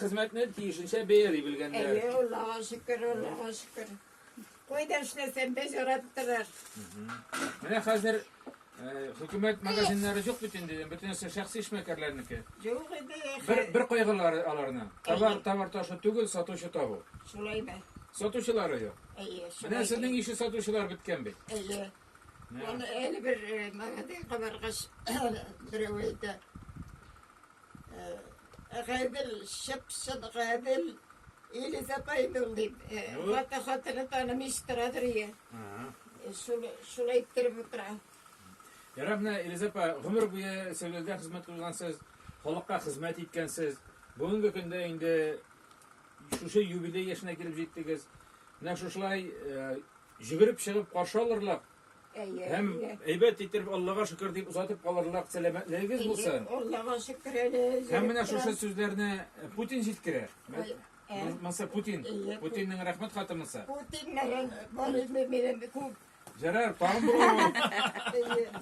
Хезмәтне тиешенчә бәяли белгәннәр. Әйе, Аллага шөкер, Аллага шөкер. Кайда эшләсәм дә яраттылар. Менә хәзер э, хөкүмәт магазиннары юк бит инде, бөтенесе шәхси эшмәкәрләрнеке. Юк иде. Бер бер кайгылары аларның. Товар товар ташу түгел, сатучы табу. Шулай да. Сатучылары юк. Әйе, шулай. Менә сезнең ише сатучылар беткән бит. Әйе. Аны әле бер э, магазинга баргач, берәү әйтә. Гадел, чып-чын гадел Элиза апай инде ул дип. Хаты хатыны танымый торадыр ие. Шул шулай иттереп утыра. Ярар, менә Элиза апа, гомер буе сәүдәдә хезмәт куйгансыз, халыкка хезмәт иткәнсез. Бүгенге көндә инде шушы юбилей яшенә килеп җиттегез. Менә шушылай йөгереп чыгып каршы алырлык Әйе. Һәм әйбәт итеп Аллага шөкер дип озатып калырлык сәламәтлегегез булсын. Аллага шөкер әле. Һәм менә шушы сүзләрне Путин җиткерә. Монсы Путин. Путинның рәхмәт хаты монсы. Путиннән бар инде минем күп. Ярар, тагын бер.